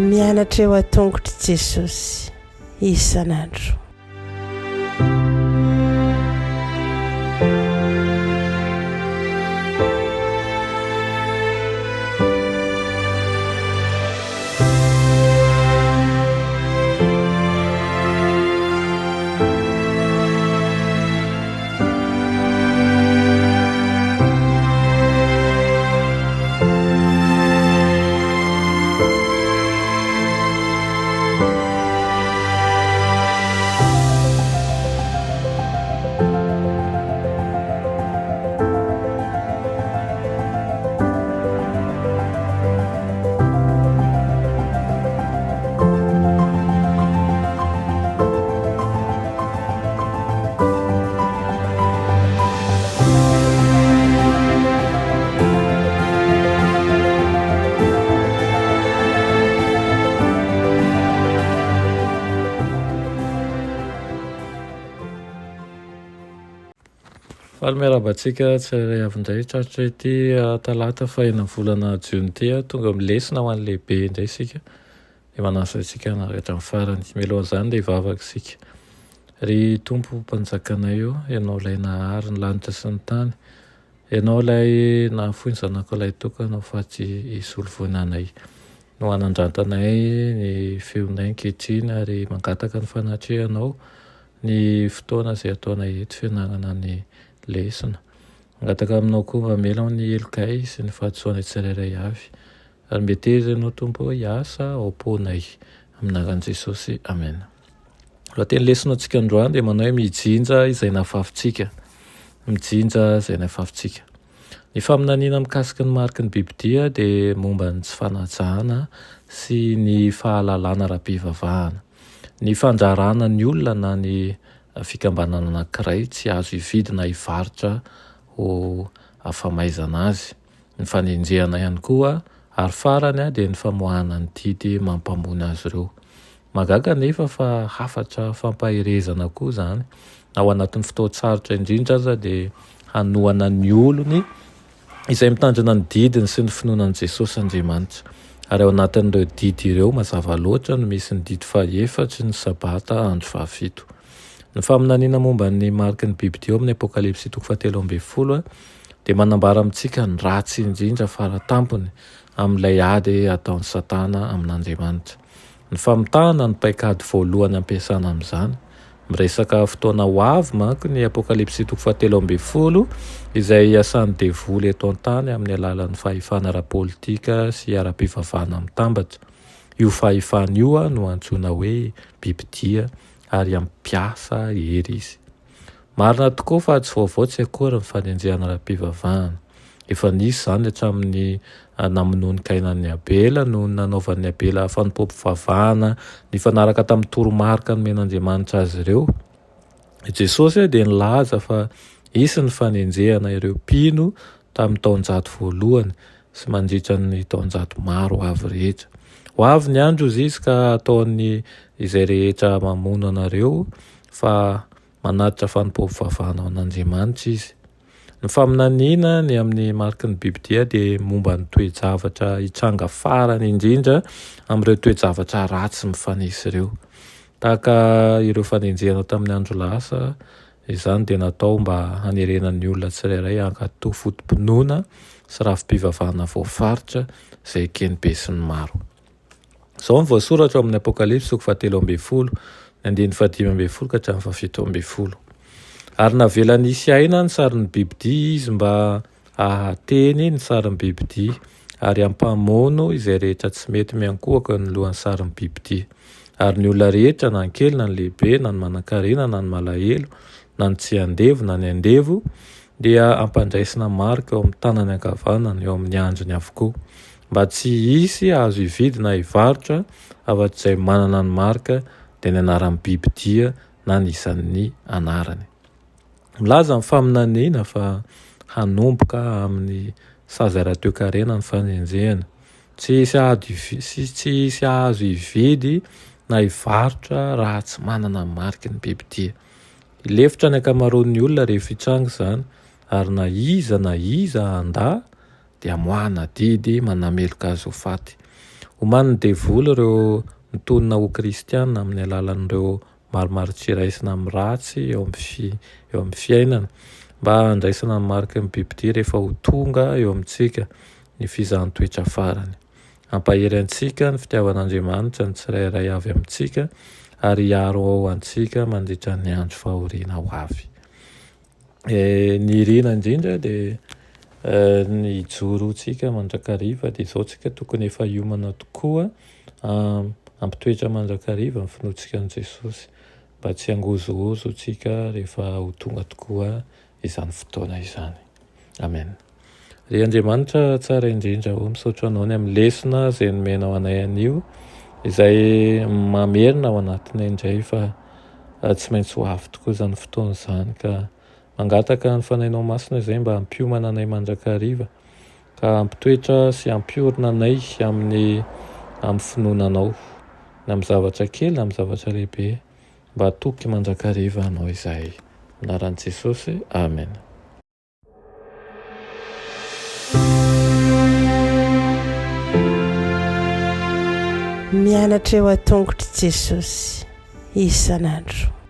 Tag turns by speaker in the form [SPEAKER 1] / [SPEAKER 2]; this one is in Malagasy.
[SPEAKER 1] Mianatra eo an-tongotr'i Jesosy isan'andro.
[SPEAKER 2] Faly miarahaba antsika tsirairay avy indray tratra ity talata fahenina volana jiona ity. Tonga amin'ny lesona ho an'ny lehibe indray isika. Dia manasa antsika hanaraka hatramin'ny farany. Mialohan'izany dia hivavaka isika. Ry Tompo Mpanjakanay ô, Ianao ilay nahary ny lanitra sy ny tany, Ianao ilay nahafoy ny Zanakao Lahitokana ho faty hisolo voina anay. No anandrantanay ny feonay ankehitriny ary mangataka ny fanatrehanao ny fotoana izay ataonay eto fianarana ny lesona. Mangataka aminao koa mba hamela ny helokay sy ny fahadisoanay tsirairay avy. Ary meteza Ianao Tompo ô hiasa ao am-ponay. Amin'ny anaran'i Jesosy. Amena. Lohateny lesona antsika androany dia manao hoe mijinja izay nafafintsika. Mijinja izay nafafintsika. Ny faminaniana mikasika ny mariky ny bibidia dia momba ny tsy fanajana sy ny fahalalana ara-pivavahana. Ny fandrarana ny olona na ny fikambanana anankiray tsy azo hividy na hivarotra ho famaizana azy. ny fanenjehana ihany koa ary farany dia ny famoahana ny didy mampamono azy ireo. Mahagaga anefa fa hafatra fampaherezana koa izany. Na ao anatin'ny fotoan-tsarotra indrindra aza dia hanohana ny olony izay mitandrina ny didiny sy ny finoana an'i Jesosy Andriamanitra. Ary ao anatin'ireo didy ireo mazava loatra no misy ny didy fahefatry ny Sabata andro fahafito. Ny faminaniana momba ny mariky ny bibidia ao amin'ny Apokalypsy toko fahatelo ambin'ny folo dia manambara amintsika ny ratsy indrindra fara tampony amin'ilay ady ataon'i Satana amin'Andriamanitra. Ny famitahana no paikady voalohany ampiasana amin'izany. Miresaka fotoana ho avy manko ny Apokalypsy toko fahatelo ambin'ny folo izay hiasan'ny devoly eto an-tany amin'ny alalan'ny fahefana ara-politika sy ara-pivavahana mitambatra. Io fahefana io no antsoina hoe bibidia ary hampiasa hery izy. Marina tokoa fa tsy vaovao tsy akory ny fanenjehana ara-pivavahana. Efa nisy izany hatramin'ny namonoan'i Kaina an'i Abela noho ny nanaovan'i Abela fanompoam-pivavahana nifanaraka tamin'ny toromarika nomen'Andriamanitra azy ireo. I Jesosy dia nilaza fa hisy ny fanenjehana ireo mpino tamin'ny taonjato voalohany sy mandritra ny taonjato maro ho avy rehetra. Ho avy ny andro, hozy izy, ka hataon'ny izay rehetra mamono anareo fa manatitra fanompoam-pivavahana ho an'Andriamanitra izy. Ny faminaniana ny amin'ny mariky ny bibidia dia momba ny toe-javatra hitranga farany indrindra amin'ireo toe-javatra ratsy mifanesy ireo. Tahaka ireo fanenjehana tamin'ny andro lasa, izany dia natao mba hanerena ny olona tsirairay hankatò foto-pinoana sy rafi-pivavahana voafaritra izay eken'ny besinimaro. Izao no voasoratra ao amin'ny Apokalypsy toko fahatelo ambin'ny folo, ny andininy fahadimy ambin'ny folo ka hatramin'ny fahafito ambin'ny folo. Ary navelany hisy aina ny sarin'ny bibidia izy mba hahateny ny sarin'ny bibidia ary hampamono izay rehetra tsy mety miankohoka ny lohan'ny sarin'ny bibidia. Ary ny olona rehetra, na ny kely na ny lehibe, na ny manankarena na ny malahelo, na ny tsy andevo na ny andevo, dia ampandraisina marika eo amin'ny tanany ankavanana, eo amin'ny andriny avokoa. Mba tsy hisy azo hividy na hivarotra afa-tsy izay manana ny marika dia ny anaran'ny bibidia na ny isan'ny anarany. Milaza ny faminaniana fa hanomboka amin'ny sazy ara-toekarena ny fanenjehana. Tsy hisy ady tsy hisy azo hividy na hivarotra raha tsy manana ny mariky ny bibidia. Hilefitra ny ankamaroan'ny olona rehefa hitranga izany. Ary na iza na iza handà dia amoahana didy manameloka azy ho faty. Omanin'ny devoly ireo mitonona ho kristiana amin'ny alalan'ireo maromaro tsy raisina amin'ny ratsy eo amin'ny fi, eo amin'ny fiainana, mba handraisana ny mariky ny bibidia rehefa ho tonga eo amintsika ny fizahan-toetra farany. Hampahery antsika ny fitiavan'Andriamanitra ny tsirairay avy amintsika ary hiaro antsika mandritra ny andro fahoriana ho avy. Ny irina indrindra dia ny hijoroantsika mandrakariva dia izao tsika tokony efa hiomana tokoa hampitoetra mandrakariva ny finoantsika an'i Jesosy mba tsy hangozohozo tsika rehefa ho tonga tokoa izany fotoana izany. Amen. Ry Andriamanitra tsara indrindra o, misaotra anao ny amin'ny lesona izay nomenao anay anio, izay mamerina ao anatinay indray fa tsy maintsy ho avy tokoa izany fotoana izany ka mangataka ny Fanahinao Masina izay mba hampiomana anay mandrakariva ka hampitoetra sy hampiorina anay amin'ny amin'ny finoana anao na amin'ny zavatra kely na amin'ny zavatra lehibe mba hatoky mandrakariva anao izahay. Anaran'i Jesosy, Amen.
[SPEAKER 1] Mianatra eo an-tongotr'i Jesosy isan'andro.